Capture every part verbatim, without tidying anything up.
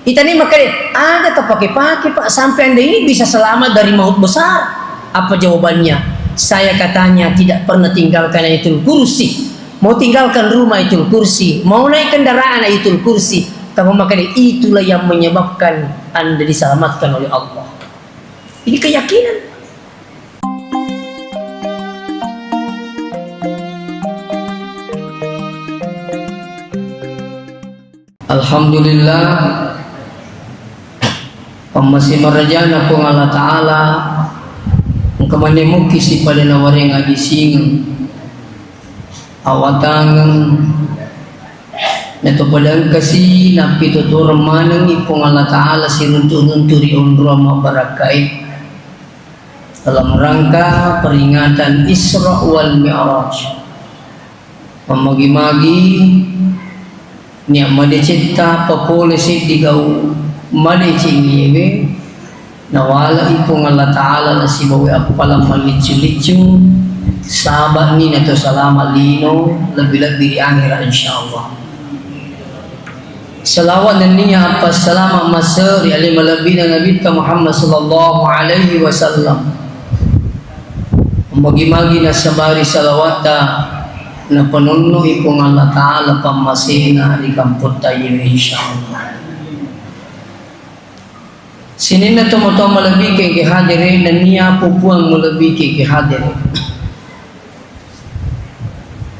Itani makkeda, "Aga tapake-pake, Pak, sampai Anda ini bisa selamat dari maut besar?" Apa jawabannya? "Saya," katanya, "tidak pernah tinggalkan Ayatul Kursi. Mau tinggalkan rumah, Ayatul Kursi. Mau naik kendaraan, Ayatul Kursi." Tapi makkeda, "Itulah yang menyebabkan Anda diselamatkan oleh Allah." Ini keyakinan. Alhamdulillah, pammase marajana Puang Allah Ta'ala, engka manne muki sipada nawareng abisingeng, awatangeng, nato pada engkasi nappitotoreng manengngi Puang Allah Ta'ala siruntu-runtu ri onroang mabbarakkae. Dalam rangka peringatan Isra wal Mi'raj. Mammagi-magi nia' madecetta papole seddi gau madecengngi ewe, nawalai Puang Allah Ta'ala nasibawa appalang malliccu-liccu, saba'ni nato salama lino, lebbi-lebbi ri akhera, insyaallah. Salawat nennia appassalama masse ri ale malebbina Nabitta Muhammad sallallahu alaihi wasallam. Magi-magi nasabari salawatta napanonno'i Puang Allah Ta'ala pammasena ri kampotta iyewe, insyaallah. Sininna tomatoa malebbike engke hadere, nennia pupuang malebbike engke hadere.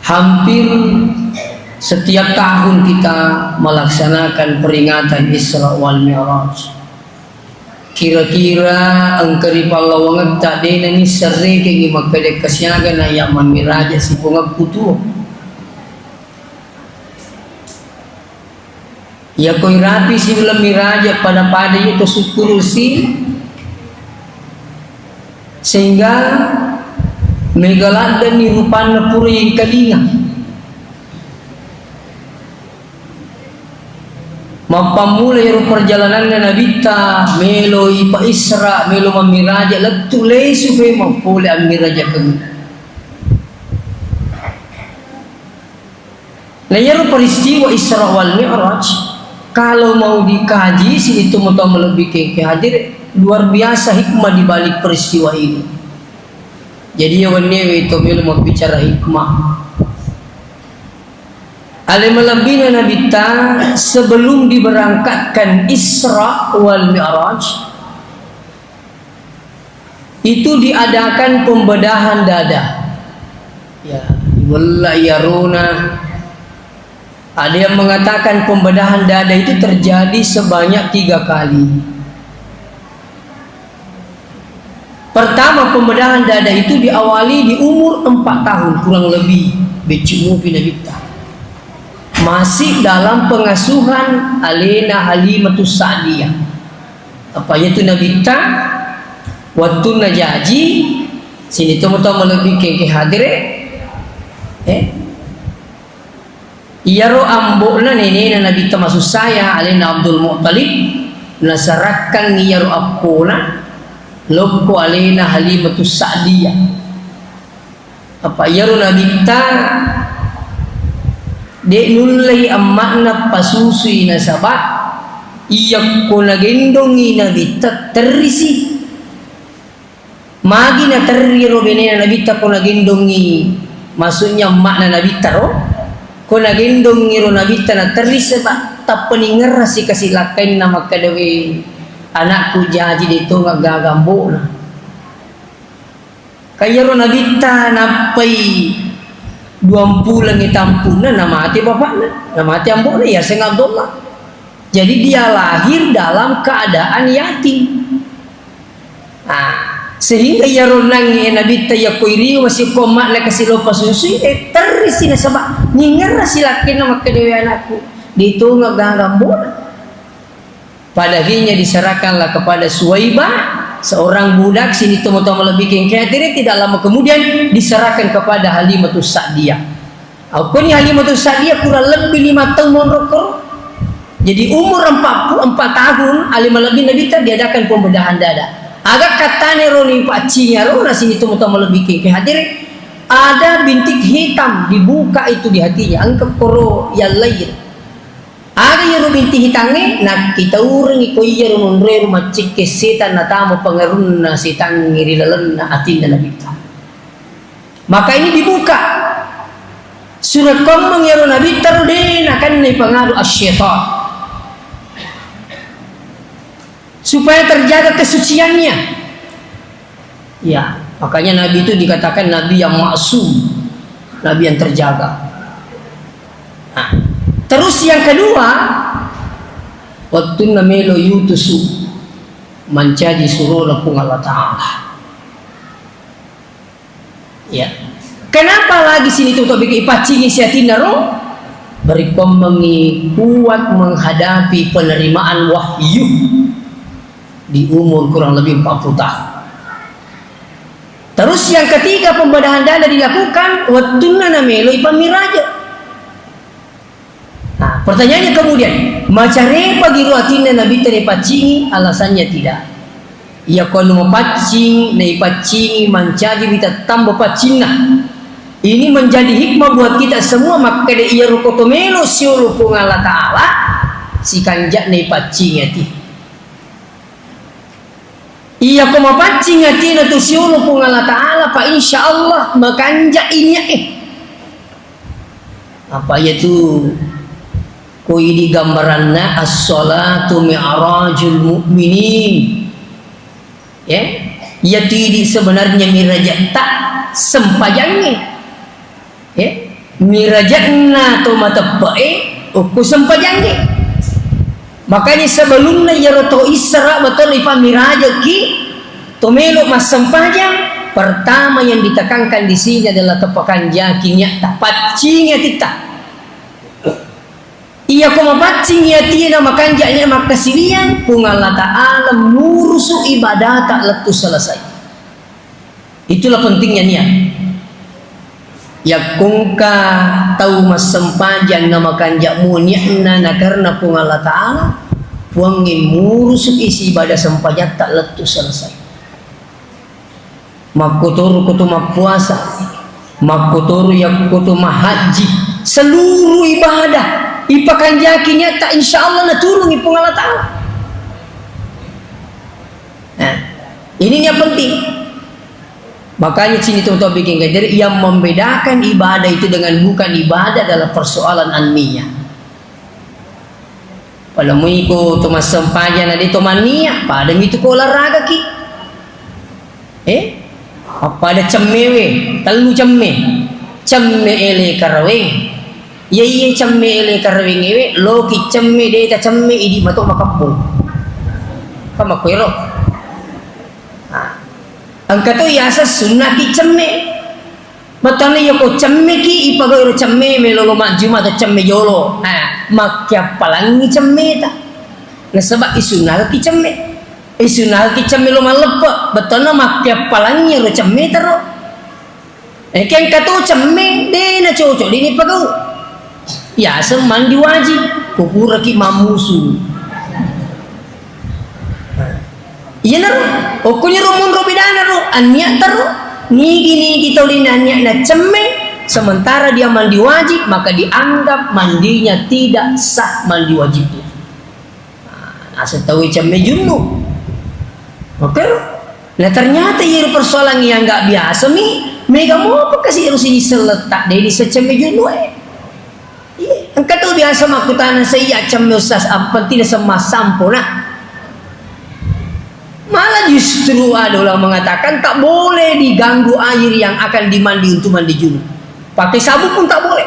Hampir setiap tahun kita melaksanakan peringatan Isra wal Mi'raj. Kira-kira engka ri pallawangetta de' nanisseng rekengngi makkeda kasiaga na iya mammiraja si Puangekku tuo. Iyako irapi si uleng miraja pada-pada iya to sukkuru si, sehingga mega laddenni rupanna pura yengkalinga. Mappammula iyaro perjalananna Nabitta, melo ipa Isra, melo mammiraja, lettu lesu fema pole ammirajakengngi. Nah, iyaro peristiwa Isra wal Mi'raj, kalau mau dikaji, situ mutong lebih ke, ke hadir, luar biasa hikmah di balik peristiwa ini. Jadi, ya, wennewe to melo mabbicara hikmah. Ale malebbina Nabitta sebelum diberangkatkan Isra wal Mi'raj, itu diadakan pembedahan dada. Ya, wella iyarona. Ada yang mengatakan pembedahan dada itu terjadi sebanyak tiga kali. Pertama, pembedahan dada itu diawali di umur empat tahun, kurang lebih, beccu mupi Nabitta. Masih dalam pengasuhan alena Halimatus Sa'diyah. Apa iyatu Nabitta, wattunna jaji, sini tomatoa malebbi kengke hadere, eh, iyaro ambo'na nenena Nabitta masussaya, alena Abdul Muttalib, nasarakkangngi iyaro appona lokko alena Halimatus Sa'diyah. Apa iyaro Nabitta de' nullei emma'na pasusui, nasaba iyakko nagendongngi Nabitta terrisi. Magi naterri ro benena Nabitta ko nagendongngi, maksudnya emma'na Nabitta ro, ko nagendongngi ro Nabitta naterri, saba tappa ningerrasi kasi lakkainna makkadawe anakku jaji de' tonga gaga ambo'na. Ka iyaro Nabitta nappai duampulengngi tampunna, namate bapakna, namate ambo'na, yaseng Abdullah. Jadi dia lahir dalam keadaan yatim. Nah, sehingga iyaro nangnge Nabitta yakko iriwa sikko emma'na kasi lopa susui, eh, terrisi nasaba ningerra silakkenna makkedawe anakku, de' tonga gaga ambo'na. Pada akhirnya diserahkanlah kepada Suwaibah, seorang budak, sini tomatoa malebbi kengke hadere, tidak lama kemudian diserahkan kepada Halimatus Sa'diyah. Akkoni Halimatus Sa'diyah kurang lebih lima tahun monrokko. Jadi umur empat puluh empat tahun, ale malebbi Nabitta diadakan pembedahan dada. Aga kattane roni paccinga ro, na sini tomatoa malebbi kengke hadere, ada bintik hitam dibuka itu di hatinya, engka koro yang lain. Aga iyaro binti hitangnge? Nakkitaurengngi ko iyaro nonroe ro maccikke setang natama pengaruhna setangnge ri lalenna atinna Nabitta. Maka ini dibuka. Surekkommeng iyaro Nabitta ro de nakennai pengaruh asy-syetan. Supaya terjaga kesuciannya. Ya, makanya Nabi itu dikatakan Nabi yang maksum, Nabi yang terjaga. Nah, terus yang kedua, wettunna melo yutusu mancaji surona Puang Allah Ta'ala. Ya. Kenapa lagi sini tuh topik ipaccingi si atinna ro? Berekkoammengngi kuat menghadapi penerimaan wahyu di umur kurang lebih empat puluh tahun. Terus yang ketiga, pembedahan dada dilakukan wettunna nameloi pammiraja. Nah, pertanyaannya kemudian, macarepa giro atinna Nabitta ripaccingi? Alasannya tidak. Iya ko anu mapaccing, naipaccingi, mancaji witattamba paccinna. Ini menjadi hikmah buat kita semua, makkeda iyaro ko to melo siolo Puang Allah Ta'ala, sikanja naipaccingi ati. Iya ko mapaccing atina tu siolo Puang Allah Ta'ala, pa insya Allah makanja i niat e. Apa iya tu ko idi gambaranna as-salatu mi'rajul mu'minin. Ya, iya tu idi sebenarnya mirajetta sempajangnge. Eh, mirajanna to mateppe'e okko sempajangnge. Makanya sebelumna iyaro to Isra batolo ipamirajekki, to melo massempajang, pertama yang ditekankan di sini adalah kepekanjaki niatta, paccingi atitta. Iya ko mapaccingi atina makanja niat makkasiliang, Puang Allah Ta'ala murusu ibadata lettu selesai. Itulah pentingnya niat. Yakkungka tau massempajang na makanja mua niatna na karena Puang Allah Ta'ala, Puangnge murusuki si ibadah sempajatta lettu selesai. Makkotoro koto mappuasa, makkotoro yakkoto mahajji, seluruh ibadah ipakanjaki niatta, insya Allah natulungi Puang Allah Ta'ala. Nah, ini yang penting. Makanya sini teman-teman bikin kajian, yang membedakan ibadah itu dengan bukan ibadah adalah persoalan an-niyah. Pada muiko to massempajang na de to mannia, pada mitu ko olahragaki. Eh? Appada cemmewe, tellu cemme. Cemme ele karaweng. Iya, iya, cemme ele karaweng ewe, loki cemme, deta cemme, idi mato makeppo. Kan makkuero. Nah, engka to yaseng sunnaki cemme. Bettuanna iya ko cemmeki, ipagaui ro cemme, melo lo majjuma atau cemme jolo. Nah, makkiappalangi cemmeta. Nasaba isunnaki cemme. Isunnaki cemme lo malleppe. Bettuanna makkiappalangi ro cemmeta ro. Engka to cemme, de na cocok, de ni pagau. Yaseng mandi wajib, ko puraki mammusu. Iyanaro, okkoniro monro bedana ro, anniatta ro. Nigi-nigi tau de na anniat na cemme, sementara dia mandi wajib, maka dianggap mandinya tidak sah mandi wajibnya. Nah, naseng tau cemme junnu. Oke ro? Nah, ternyata iyaro persoalan yang nggak biasa mi, mega mopa kasi ro sini seletak de di secemme junnu e. Iya, engka tu biasa makkutana saya cemme ustaz, apa tidak semas sampo nak? Malah justru ada ulama mengatakan tak boleh diganggu air yang akan dimandi untuk mandi junub. Pakai sabun pun tak boleh.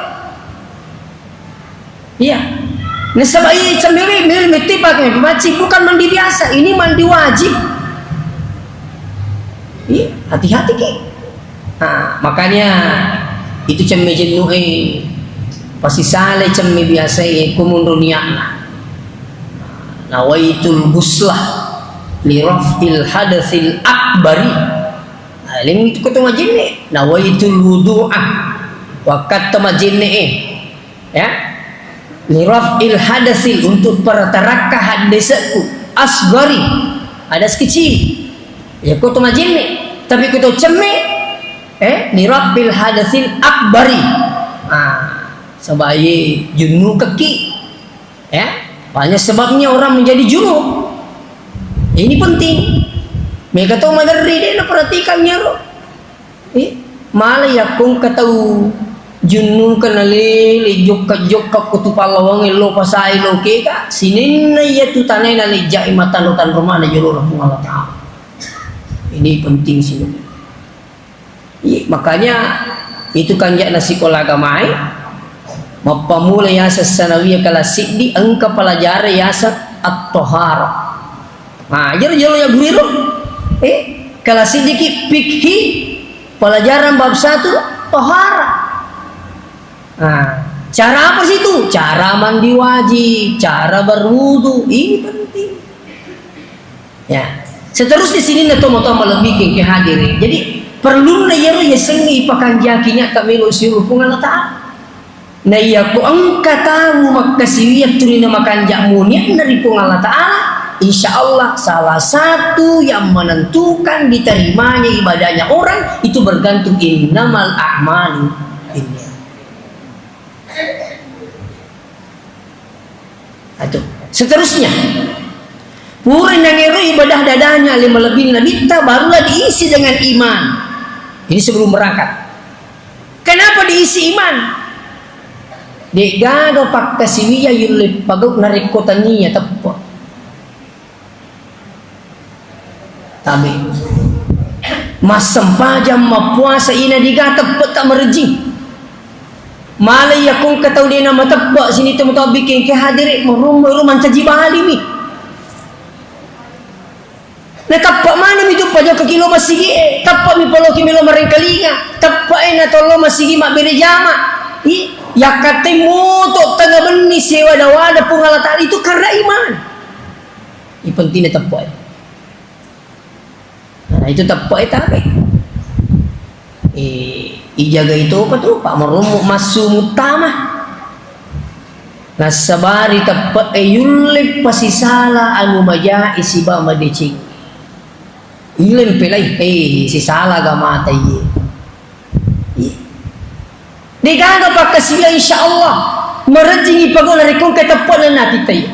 Iya. Nasaba iya cemmewe mel metti pakai memancing, bukan mandi biasa, ini mandi wajib. Iya, hati-hati ki. Nah, makanya itu cemme jennu e pasti sale cemme biasa e ko munro niatna. Nawaitul ghusla li raf'il hadatsil akbari. Nah, leng itu ko to majenne. Nawaitul wudu'a. Wakkatta majenne e. Ya. Li raf'il hadatsil, untuk pertarakka haddese'ku. Asghari. Hadas kecil. Ya ko to majenne. Tapi ko to cemme. Eh, li raf'il hadatsil akbari. Ah, sabaye junnu keki. Ya, banyak sebabnya orang menjadi junub. Ini penting. Mega to maderri de' naperhatikan iyaro. Eh, mala yakko engka tau junnu ka nalele jokka-jokka ko tu pallawangnge lo pasai lo kega, sininna iya tu tanae nalejja'i matanro-tanro mana jolo Puang Allah Ta'ala. Ini penting sih. Iya, makanya itu kanja'na sikola agamae, mappamula yaseng sanawiyah kelas siddi engka pelajaran yaseng at-taharah. Nah, jero-jero ya guru ro. Eh, kelas siddi ki fikhi, pelajaran bab satu, taharah. Nah, cara apa situ? Cara mandi wajib, cara berwudu, ini penting. Ya. Seterusnya sininna tomatoa malebbi'e ke hadir. Jadi, perlunna iyaro yasengnge ipakanjaki niatta melo siulu Puang Allah Ta'ala. Na iyako engka tau makkasiwiya turina makanja' monia'na ri Puang Allah Ta'ala, insya Allah salah satu yang menentukan diterimanya ibadahnya orang itu bergantung innamal a'malu binniyat. Itu. Seterusnya, pura nangero ibadah dadanya le malebbi nabitta, barulah diisi dengan iman. Ini sebelum berangkat. Kenapa diisi iman? De'gaga pakkasiwiya yulle pagau narekko tania teppe. Tabe. Massempajang, mappuasa, ina diga teppetta merejing. Mala iya kongka tau dena mateppe, sini temu tau bikin ke hadire, merumbu ru mancaji balimi. Natappa manami tu pajokka ki lo masigi e, tappa mi paloki melo marengkalinga, tappa e na tollo masigi mabbere jama. I, yakkatte moto tengnga benni sewa dawada Puang Allah Ta'ala itu karena iman. Ipentinna teppe'e. Nah, itu teppe'e tabe. Eh, ijagai topa tu, Pak, marummu massu muttama. Nassabari teppe'e yulle pasisala anu majai siba madeceng. Yulle mpelai, eh, sisala ga mata iye. Iya. Degaga pakkasiwiang, insya Allah. Marejjingi pagona rekko engka teppe'na natitta iya.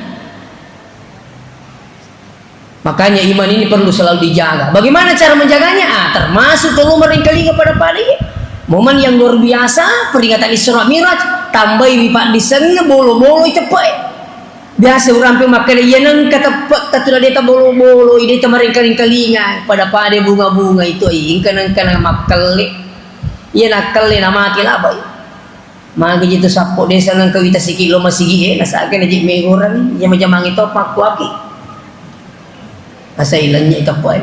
Makanya iman ini perlu selalu dijaga. Bagaimana cara menjaganya? Ah, termasuk kalau merengkalinga pada-pada iya. Momen yang luar biasa, peringatan Isra Miraj, tambahi wi paddiseng bolo-bolo i teppe'e. Biasa urang pe makkeda, iya nengka teppe'ta tu deta bolo-bolo, deta marengkaling-kalinga, pada-pada bunga-bunga itu, ai, engka nengka na makkelle. Iya nakkelle na mati labai. Magi jitu sappo desa nengka wita siki lo masigi e, nasake na ji megorang, iya majamang itu pakkuaki. Asa ilennye teppe'e.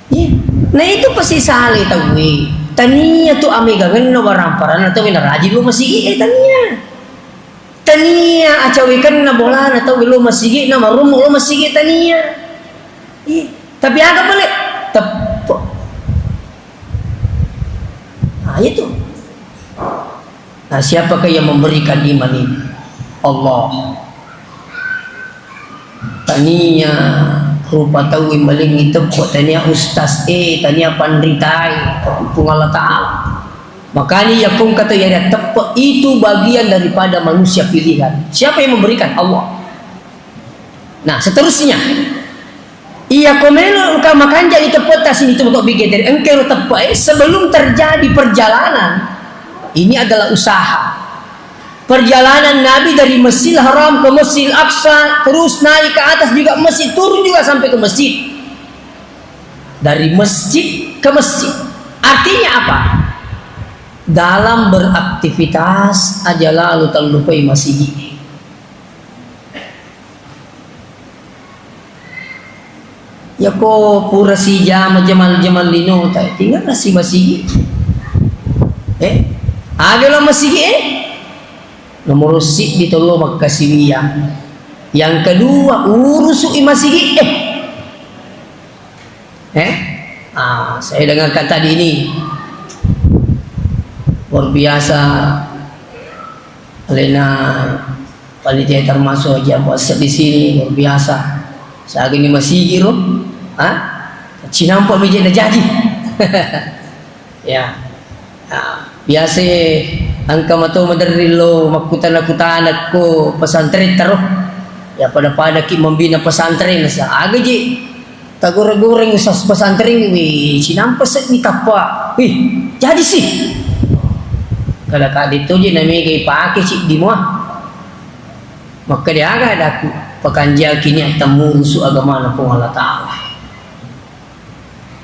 Iya. Nah, itu pasti sale tauwe. Tania tu amegangenna waramparanna tauwe naraji lo masigi e, tania. Tania acawekenna bolana tauwe lo masigi na marummu lo masigi, tania. Iya. Tapi aga pale? Teppe. Nah, itu. Nah, siapakah yang memberikan iman ini? Allah. Tania rupa tauwe malingi teppe, tania ustaz e, tania panritae, tapi Puang Allah Ta'ala. Makanya iya kongka tau iya teppe itu bagian daripada manusia pilihan. Siapa yang memberikan? Allah. Nah, seterusnya, iya ko melo ka makanjani teppe'ta sini tu ko bigedere engka ro teppe'e sebelum terjadi perjalanan. Ini adalah usaha. Perjalanan Nabi dari Masjidil Haram ke Masjidil Aqsa, terus naik ke atas juga masjid, turun juga sampai ke masjid. Dari masjid ke masjid. Artinya apa? Dalam beraktivitas aja lalu terlupai masjid. Yako pura sijama jamal-jamal linota, tinggal nasi masigi. Eh, aga lo masigi, eh? Nomor siddi tollo makkasiwiang. Yang kedua, urusu i masigi, eh. Eh? Ah, saya dengarkan tadi ini. Luar biasa. Alena panitia termasuk Haji Abu Asad di sini, luar biasa. Sagini masigi ro. Ha? Cinampa mije na jadi. Ya. Nah, biasa Engka mato maderri lo makkutana-kutana ko pesantren taro. Ya pada-pada ki membina pesantren sa. Aga je. Tagore-goreng usas pesantren, wih, cinampa seddi tappa. Wih, jadi sih. Kada kade to je namega ipake siddi mua. Makkeda aga adaku, pakanjaki niat temmurusu agamana Puang Allah Ta'ala.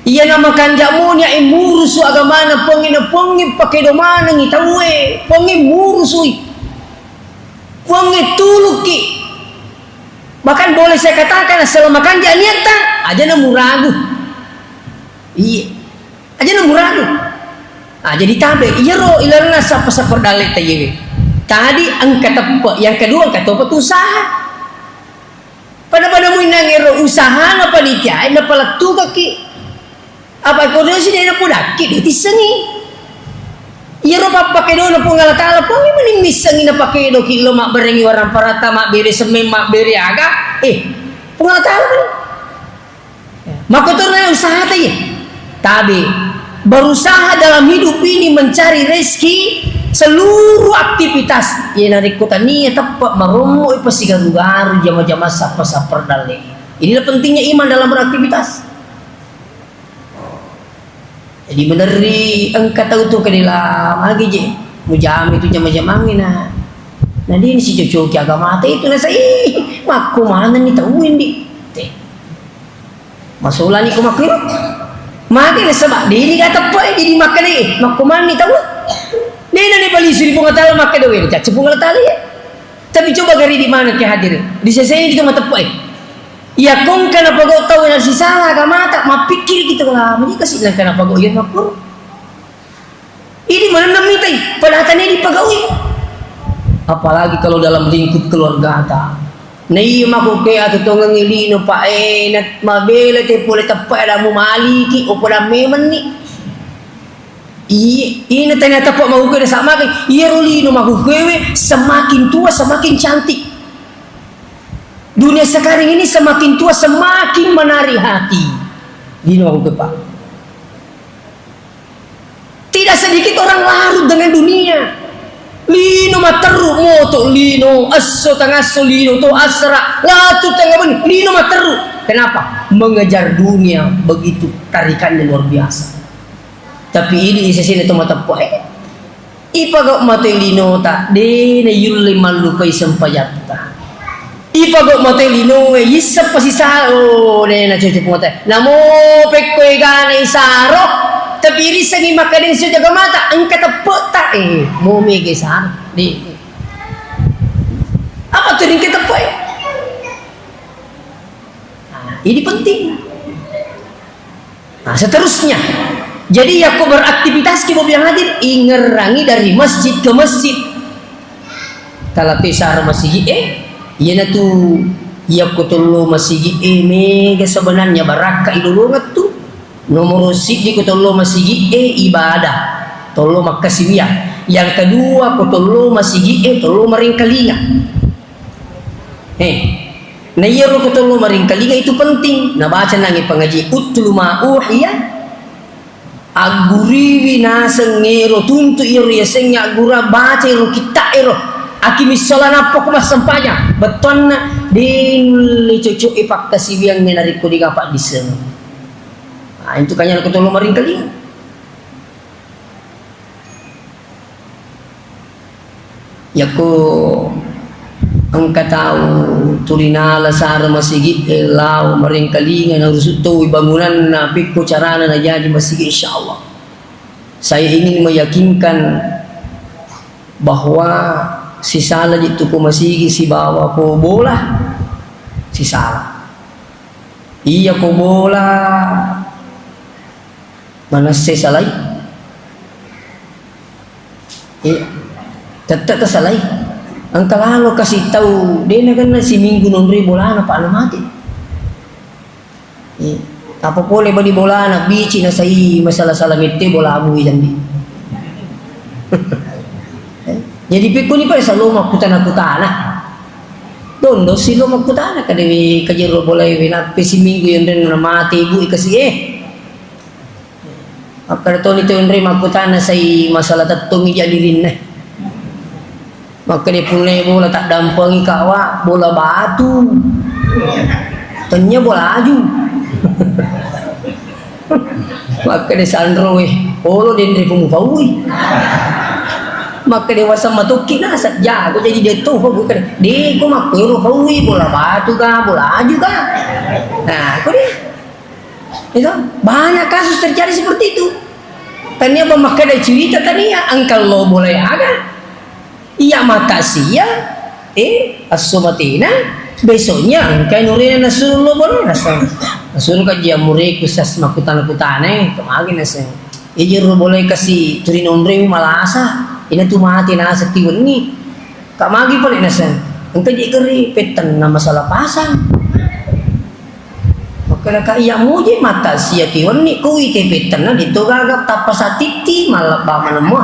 Iyana makanja'mu niat murusu agamana Puangnge na Puangnge pakedo manengi tauwe, Puangnge murusui. Puangnge tuluki. Bahkan boleh saya katakan, selama kanja niatta, aja na muragu. Iya. Aja na muragu. Ah, jadi tabe, iyaro ilalenna sappa-sappa dalle tayewe. Tadi engka teppe, yang kedua engka topa tu usaha. Pada-pada muinnang ero usahana panitia, napalettukaki. Apa kodosi de napodakki, de tissengi. Iyaro pappakedo na Puang Allah Ta'ala, Puang mani missengi napakedo ki lo mabberengi warang parata, mabbere semmeng, mabbere aga. Eh, Puang Allah Ta'ala mani. Makkotorna usahata ye. Tabe. Berusaha dalam hidup ini mencari rezeki seluruh aktivitas. Ye narekko tania teppe marommo ipasigaru-garu jama-jama sappa-sappa dalle. Inilah pentingnya iman dalam beraktivitas. Jadi maderri engka tau tu kedela magi je mujama itu jama-jamangnge na. Na dini si cocoki agamata itu na sai makko manenni tau indi. Teh. Masolani ko makkiro. Magi nasaba dini ga teppe jadi makkeda makko manni tau. Dena ne bali suri Puang Allah Ta'ala makkeda we cacce Puang Allah Ta'ala ya. Tapi coba gari di mana ke hadir? Di seseni kita mateppe. Iya kongka napagau tau yang sisala agamata, mappikkiri kita lah, meni kasi nangka napagau iya makkuro. Ini menenang mitai, pada tane dipagaui. Apalagi kalau dalam lingkup keluarga ta. Na iya mako ke atu tongengi lino pa enak mabela te pole teppe ada mu maliki, opo da memenni. Iya, ina tania teppe maguke da samakai. Iya ro lino magukewe semakin tua semakin cantik. Dunia sekarang ini semakin tua semakin menarik hati. Lino maguke, Pak. Tidak sedikit orang larut dengan dunia. Lino matteru moto, lino esso tangasso, lino to asra, latu tengah ben, lino matteru. Kenapa? Mengejar dunia begitu tarikannya luar biasa. Tapi ini sesena to mateppe. Ipagau mate linota, de na yulle mallupai sempajatta. Ipagau mate linoe, yisseng pasisa, oh, de na cocok mate. Namo pekko egana isaro, tapi risengi makkadeng sio jaga mata, engka teppetta, eh, mo mega isaro. De. Apa tu ringke teppe? Nah, ini penting. Nah, seterusnya. Jadi, yakko beraktivitas ki mobil hadir, ingerangi dari masjid ke masjid. Talape sara masigi e, iyanatu yakko tollo masigi e mega sebenarnya barakka idolongeng tu. Nomoro siddi ko tollo masigi e ibadah, tollo makkasiwiang. Yang kedua ko tollo masigi e tollo maringkalinga. Eh, na iyaro ko tollo maringkalinga itu penting. Nabaca nangi pangaji, "Utlu ma uhiya." Agguriwi naseng ero, tuntu iyaro yasengnge aggura, baca ero kitta ero. Akimi sholat nappa ko massempajang. Bettuanna, de nulle cocok e pakkasiwiangnge narekko dega paddisseng. Nah, itu kanyana ko tollo maringkalinga. Yakko engka tau turinala sara masigi e lao maringkalinga naurusu toi bangunanna, pekko carana najaji masigi, insyaallah. Saya ingin meyakinkan bahwa sisala ji tu ko masigi sibawa ko bola, sisala. Iya ko bola, manessai salai. Iya. Tette tasalai. Engka lalo kasi tau, de nagenna siminggu nonroi bolana, pa namate. Iya. Apa pole bali bolana, bici nasai masala-sala mette bolamu wi jandi. Jadi pekkoni pa salo makkutana-kutana. Dondo silo makkutana kadewe kajero bolae we nappe siminggu yonrena namate ibu e kasi e. Makkeda toni to enre makkutana sai masalah tettongi ja dirinna. Makkeda, "Punna bola taddampengi ka wa, bola batu. Tennia bola aju." Makkeda sanro e, "Olo denre ko mupaui." Makkeda, "Waseng matokki naseng jago jadi detto." Makkeda, "Deko makko ero paui, bola batu ka, bola aju ka." Nah, kode. Itu banyak kasus terjadi seperti itu. Tania apa makkeda cerita tania, engka lo bola aga. Iya mata sia, eh, asso matena, besoknya engka nurena nasuro lo bola, naseng. Nasuro ka jia mureku sas makutana-kutana, eh, kemagi naseng. Iya ro bola kasi turi nonroi malasa, ina tu mati naseng tiwenni. Ka magi pale naseng. Engka je geri pettenna masalah pasang. Makkeda ka iya muji mata sia tiwenni, ku ite pettenna ditto gaga tappa satitti mallebba manemmo.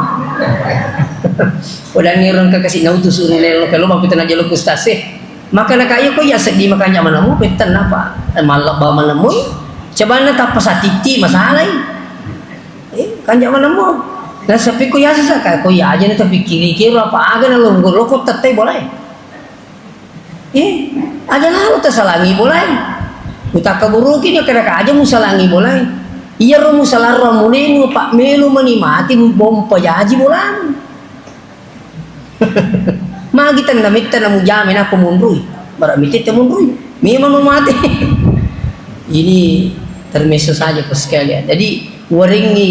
Udangi rengka kasi nautu suru lelo kelo makkutana jelo kustase. Makkeda ka iya ko iya seddi makanja manemmo pettenna pa, eh, mallebba manemmo. Cobanna tappa satitti masalai. Eh, kanja manemmo. Nasappi ko iya sasa ka ko iya aja na tapikkiri kiro apa aga na longgor loko tettai bolai. Eh, aja lalo tasalangi bolai. Utakkaburuki ni kada ka aja musalangi bolai. Iyaro musalarro mulenu pak melu mani mati mubompa jaji bolamu. Magi tenna metta na mujame na pemunrui. Bara mitetta munrui. Memang mau mati. Ini termeso saja ko sekalian. Jadi warengi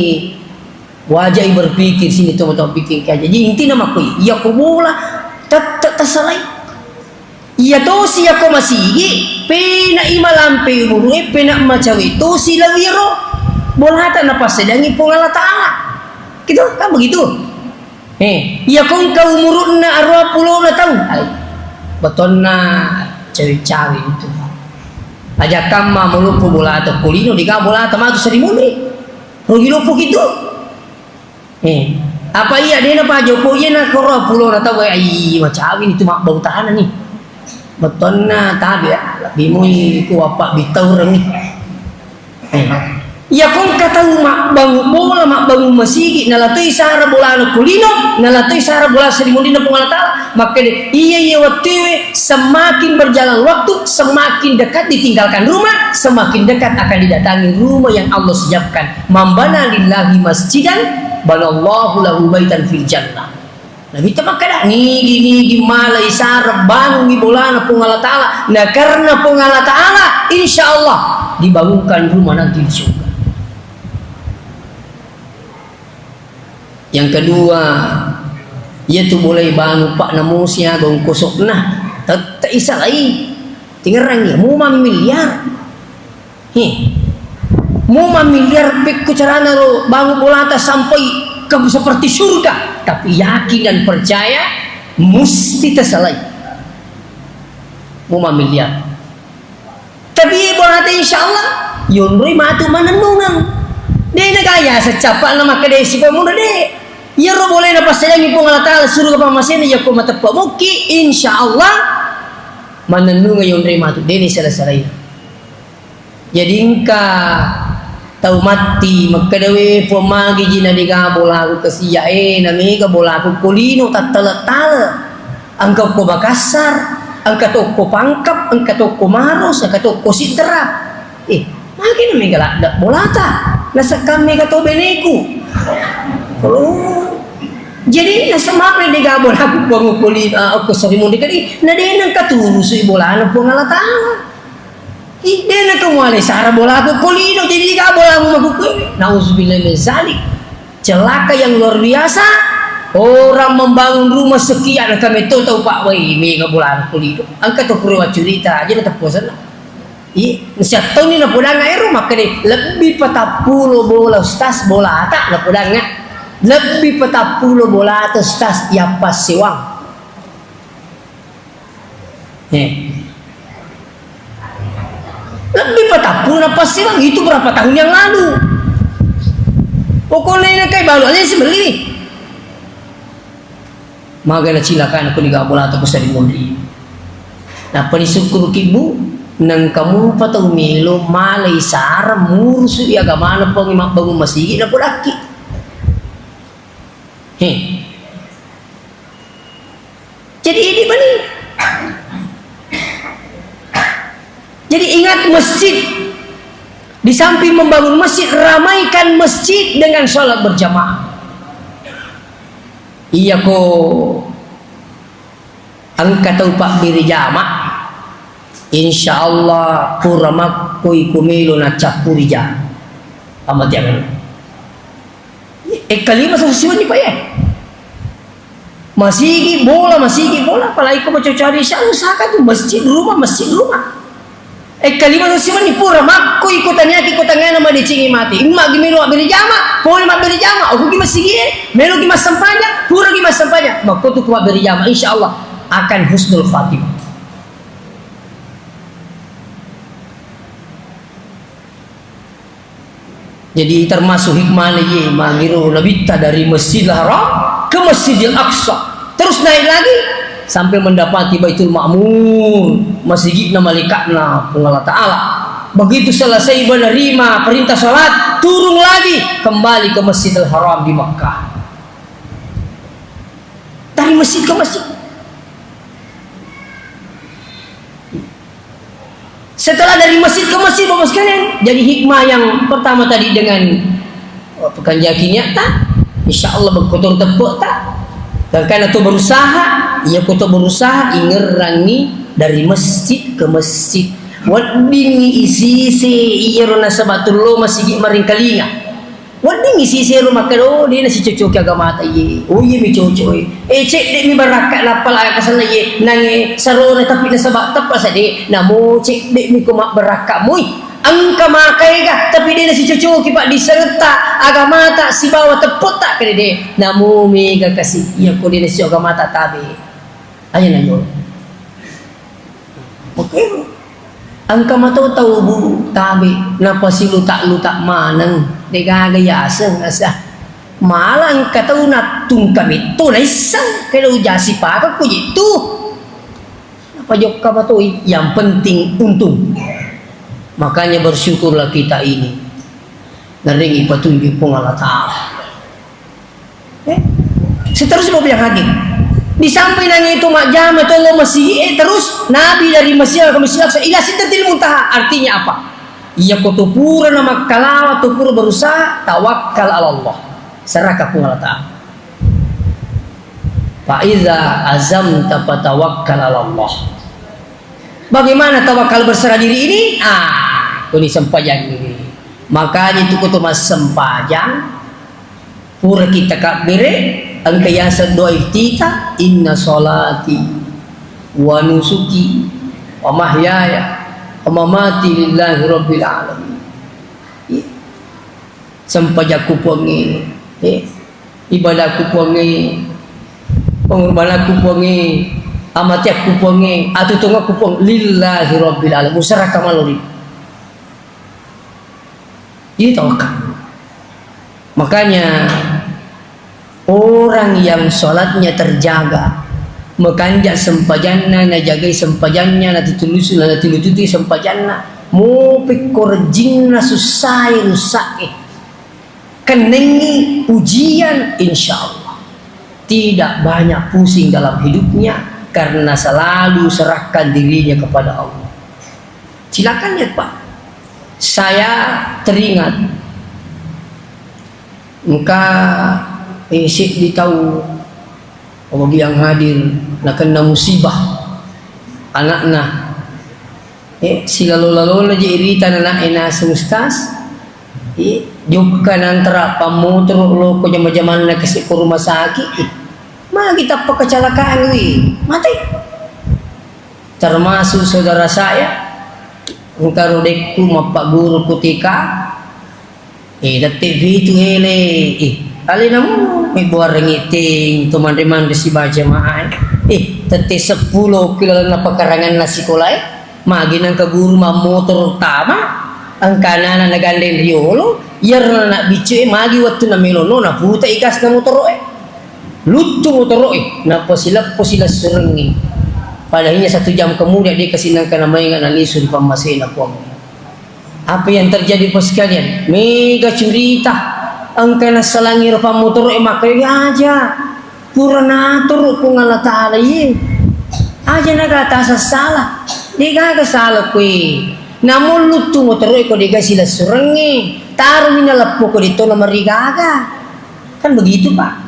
Wajai berpikir sini, tau-tau pikir kaja. Jadi intina makkoi, iya ko bola tette tasalai. Iya tosi iya ko masigi, pena i malampe umurue, pena macawe tosi lawiro. Bolata napassedangi Puang Allah Taala. Gitu, kan begitu? Eh, iya ko engka umurunna arua pulona taung. Ai, betonna cawe-cawe itu. Aja kamma maloppo bolata kulino, diga bolata matu seri munri. Rugi loppo kitu. Eh, apa iya dena pajopo iya na koro pulo na tau, ai macawi itu mabbau tanah ni. Betonna tabe, lebbi mui ku apa bitau rengi. Eh, iya kongka tau mabbangu bola, mabbangu masigi, nalatoi sara bolana kulino, nalatoi sara bola seri munrina Puang Allah Taala. Makkeda, iya, iya, wattuewe semakin berjalan waktu, semakin dekat ditinggalkan rumah, semakin dekat akan didatangi rumah yang Allah siapkan. "Man bana lillahi masjidan, banallahu lahu baitan fil jannah." Nabitta makkeda, "Nigi-nigi malai sara bangungi bolana Puang Allah Taala, na karena Puang Allah Taala, insya Allah dibangunkan rumah nanti di surga." Yang kedua, iya tu bolai bangun pak namosi agong kosokna, tette isalai, tingerangi, mu mamiliar. Hi. Mu mamiliar pekku carana lo bangun bolata sampai ke seperti surga, tapi yakin dan percaya musti tersalai. Mu mamiliar. Tapi bolata insya Allah yonroi matu manennungang. De na gaya secapa na makkeda sipamuna de. Iyaro bolena passayangi Puang Allah Taala suruga pammasena yakko mateppe mukki, insya Allah manennungang yonroi matu de na sala-salaina. Jadi engka tau matti makkeda, "We, Puang, magi ji na dega bolaku kasiya e, na mega bolaku ko lino tattale-tale. Engka ko Makassar, engka to ko Pangkep, engka to ko Maros, engka to ko Sidrap. Eh, magi na mega ladde bolata? Nasekkang mega to beneku." Oh. Jadi nasemape dega bolaku Puang ko lino, ah, ko sarimun dega di, na de nengka turusui bolana Puang Allah Taala. Ih, de na to muale sara bolaku ko lino, jadi ga bolamu makkukkuewe. Nauzubillah min zalik. Celaka yang luar biasa. Orang membangun rumah sekian, engka metto tau pak, wai, mega bolana ko lino. Engka to pura waccurita aja na tepposenna. Ih, siattauni napodangnga ero, makkeda lebbi patappulo bola ustaz bolata napodangnga. Lebbi patappulo bolata ustaz yappassewang. Eh. Lebbi patappulo nappassewang itu berapa tahun yang lalu. Pokoknya ini kai balu aja sih beli nih. Maga na cilaka na kuni ga bolata ko sari monri. Nappa disukkuruki bu, nengka mupa tau melo malai sara murusu agamana Puang mabbangun masigi na podakki. He. Jadi ini bani. Jadi ingat masjid. Di samping membangun masjid, ramaikan masjid dengan sholat berjamaah. Iya ko engka tau pabbere jama, insya Allah pura makkoi ko melo naccappuri jama. Amatiangenna. Eh, kalima sassi wenni, Pak, ya? Masigi bola, masigi bola, apalagi ko macoco-coco, insya Allah usahakan tu masjid rumah, masjid rumah. Eh, kalima sassi wenni pura makkoi ko taniaki ko tangngana madecengi mati. Imma gi melo mabbere jama, pole mabbere jama, oku gi masigi e, melo gi massempajang, pura gi massempajang. Makko tu ko mabbere jama, insya Allah akan husnul khatimah. Jadi termasuk hikmahnya ye, magiro nabitta dari Masjidil Haram ke Masjidil Aqsa. Terus naik lagi sampai mendapati Baitul Ma'mur, masjidnya malaikatna Puang Allah Ta'ala. Begitu selesai menerima perintah salat, turun lagi kembali ke Masjidil Haram di Makkah. Dari masjid ke masjid. Setelah dari masjid ke masjid, Bapak sekalian, jadi hikmah yang pertama tadi dengan, oh, pekanjaki niatta, insya Allah berkotor tepuk tak. Dan karena tu berusaha, iya kotor berusaha, ingerangi dari masjid ke masjid. Weddingngi isise iyaro nasaba tullo masigi maringkalinga. Weddingngi sisero makkeda, "Oh, de' nasicocoki agamata iye. Oh, iye mi cocok e. Eh, cedde' mi barakka nappa la kasenna iye. Nange sarona tapi nasaba teppa sade. Namo cedde' mi ko mabbarakka moi. Engka makaega, tapi de' nasicocoki paddissengetta agamata sibawa teppotta kede de. Namo mega kasi iya ko de' nasicocoki agamata tabe." Aja na jolo. Oke. Engka mato tau bu tabe, napasiluta-luta maneng, degaga yaseng asa. Malah engka tau nattungka metto naisseng, keda uja sipaka kujitu. Napa jokka matoi, yang penting untung. Makanya bersyukurlah kita ini. Nering ipatunjuk Puang Allah Ta'ala. Eh, seterusnya mau bilang lagi. Di samping yang itu majjama tolong masih, eh, terus Nabi dari Masjid ke Masjid Aqsa ila Sidratil Muntaha. Artinya apa? Iya ko tu pura na makkalawa, tu pura berusaha, tawakkal ala Allah. Serahkan Puang Allah Ta'ala. Fa iza azamta fatawakkal ala Allah. Bagaimana tawakal berserah diri ini? Ah, kuni sempajang ini. Makanya itu kutu massempajang. Pura kita kabbere, engka yaseng doa iftitah, "Inna sholati wa nusuki wa mahyaya wa mamati lillahi rabbil alamin." Iya. Sempajakku Puangnge, eh, ibadahku Puangnge, pengorbananku Puangnge, amatiakku Puangnge, atutungakku Puang, lillahi rabbil alamin. Userahkan malori. Jadi tawakal. Makanya orang yang sholatnya terjaga, makanja sempajanna, najagai sempajanna, natutulusu, natulututi sempajanna, mupikko rejinna sussae rusak e, kennengi ujian, insya Allah tidak banyak pusing dalam hidupnya karena selalu serahkan dirinya kepada Allah. Silakan lihat, Pak. Saya teringat engka, eh, seddi tau, apa biang hadir, nakenna musibah anakna. Eh, silalo-lalona je irita anakna naseng Ustaz. Eh, jokka nantara pammotoro loko jama-jamanna kasi ko rumah sakit. Eh, magi tappa kecelakaan wi, mati. Termasuk saudara saya, engka rodekku mappaguru ku T K, eh, tette pitu ele, eh, alena mu, mebbuareng iteng, to manre-manre sibaca maai. Eh, tette seppulo ki lalenna pakaranganna sikolae, magi nengka guru mammotoro tama, engka anana nagandeng riolo, iyaro anak biccu e magi wettu namelono, naputa i gasna motoro e. Luttu motoro'e, nappa sileppo silessurengngi. Pada hanya satu jam kemudian, de kasi nengka namainga nalisu ri pammasena Puang. Apa yang terjadi, Bapak sekalian? Mega curita. Engka nassalangi ro pammotoro'e, makkayogi aja. Pura natoro Puang Allah Ta'ala, iye. Aja naga tasasala. Degaga sala kue. Namullu tu motoro'e ko dega silessurengnge. Taroni naleppo ko detto namarigaga. Kan begitu, Pak.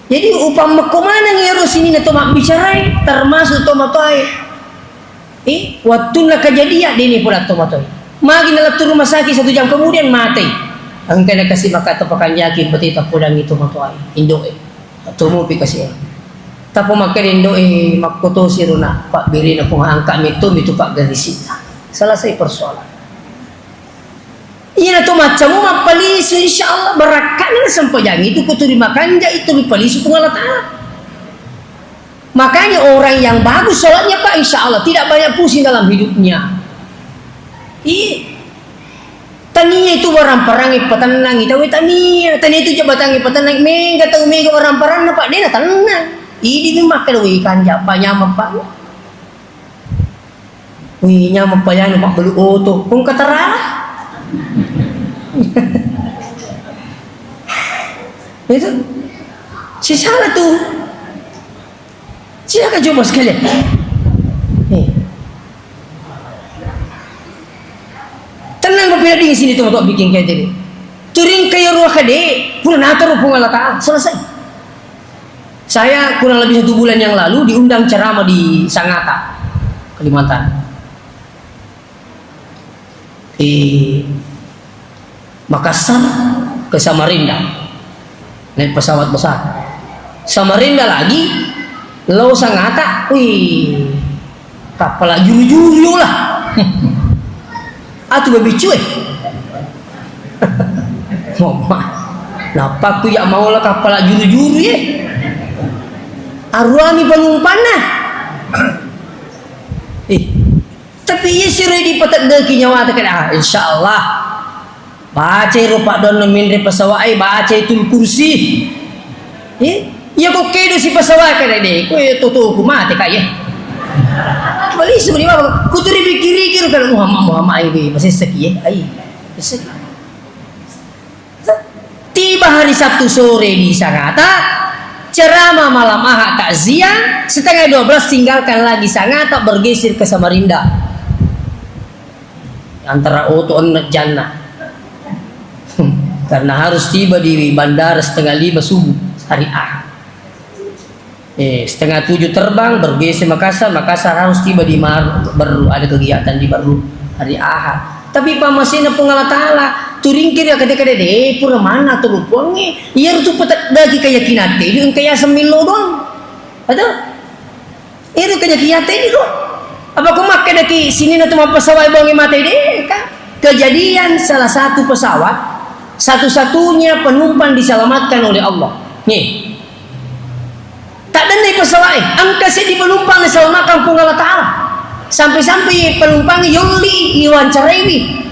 Jadi, upammekko maneng ero sininna to mabbicarai, termasuk to matoae. Eh, wattunna kejadian, deni pola to matoae. Magi nalettu rumah sakit, satu jam kemudian matei. Engka nakasi maka to pakanjaki, berarti tapodangi to matoae, indoe. Atau mupi kasi. Tapo makkeda indoe, makkotosi rona, Pak, berena Puang angka metto mitu Pak garisina. Selesai persoalan. Iyana to maccamu mappalisu, insya Allah barakka'na sempajang itu, kuturi makanja itu, ripalisu Puang Allah Ta'ala. Makanya orang yang bagus sholatnya, Pak, insya Allah tidak banyak pusing dalam hidupnya. Iya. Tania itu barang perang ipatennang, itawe tania. Tania itu jabatan ipatennang, mega tau mega barang perang, Pak, dena tenang. Ini memang kalau ikan japa nyaman, Pak. Wih, nyameng payanu mabbelu oto. Kong katarala. Itu. Sisala tu. Silakan coba sekalian. Eh. Tenang, Bapak, di sini tuh, Bapak, bikin kayak tadi. Turing kayak ruah kade, pura nataro Puang Allah Ta'ala. Selesai. Saya kurang lebih satu bulan yang lalu diundang ceramah di Sangatta, Kalimantan. Di Makassar ke Samarinda. Naik pesawat besar. Samarinda lagi, lao Sangatta, wih, kappala juru-juru lah. Atu babiccu e. Mama. Nappa ku ya mau lah kappala juru-juru ye. Aruami panumpanna. Eh, tapi iya siro dipateddeki nyawata kada, ah, insya Allah. Bacai ro paddoanna minre pesawat e, bacai tul kursi. Eh, iya ko kedo si pesawat kada de, ko iya totoku mate kak ya. Bali semua baba, kuturi pikiri kira kada Muhammad, Muhammad ini masih seki ya, ai, seki. Tiba hari Sabtu sore di Sangatta, ceramah malam Ahad takziah, setengah dua belas tinggalkan lagi Sangatta, bergeser ke Samarinda. Antara oto enne janna. Karena harus tiba di bandara setengah lima subuh hari Ahad. Eh, setengah tujuh terbang, bergeser Makassar, Makassar harus tiba di Mar-, Berru, ada kegiatan di Berru hari Ahad. Tapi pammasena Puang Allah Ta'ala, turingkiri kade-kade de, pura manna tu rupuangnge, iya tu petak dagi keyakinan te, itu engka ya semillo doang. Betul? Itu keyakinan te ini kok. Apa kau makan daki sini na tu mampasawai bongi mate de, kak? Kejadian salah satu pesawat, satu-satunya penumpang diselamatkan oleh Allah. Nih, tak denai pesawat, eh, engka seddi penumpang diselamatkan Puang Allah Ta'ala. Sampai-sampai penumpang yolli diwawancarai.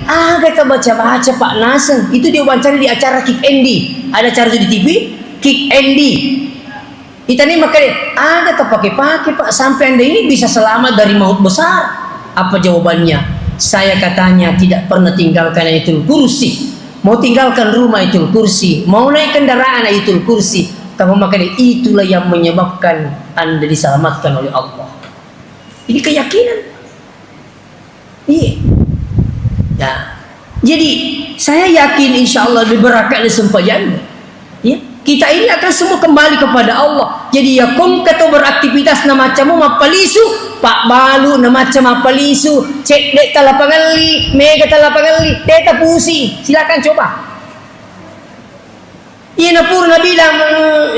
Aga tak baca-baca Pak Naseng. Itu diwawancarai di acara Kick Andy. Ada acara itu di T V. Kick Andy. Itani makkeda, aga tak pakai-pakai Pak. Sampai anda ini bisa selamat dari maut besar. Apa jawabannya? Saya katanya tidak pernah tinggalkan Ayatul Kursi. Mau tinggalkan rumah Ayatul Kursi. Mau naik kendaraan Ayatul Kursi. Tapi makkeda itulah yang menyebabkan Anda diselamatkan oleh Allah. Ini keyakinan. Iya. Ya. Jadi, saya yakin insya Allah diberkati sempajang. Ya. Kita ini akan semua kembali kepada Allah. Jadi, ya, kong kato beraktivitas na macam mau mappalisu, Pak Balu na macam mappalisu, cek dek tala pangelli, mega tala pangelli, dek tapusi. Silakan coba. Iya, na pura nabilang,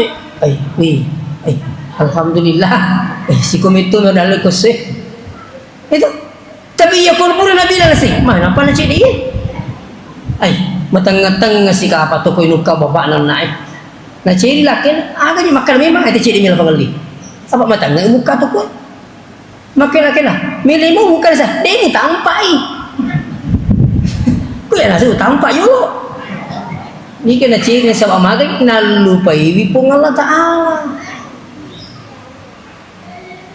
eh, ai, wih, ai, alhamdulillah. Eh, sikomittu na dalle kosse. Itu. Tapi iya, ko pura nabilang sih, mana apa na cedde iya? Ai, matengnga-tengnga si kapa toko inukka bapak nana eh. Na cedde lakken, aga di makkada memang ate cedde mila pangelli. Apa matengnga mukka toko. Makkeda-keda, "Milemu bukan sa, de mutampai." Ku ya nasu tampa yolo. Nike na ciri saba magai nallupai wi Puang Allah Ta'ala.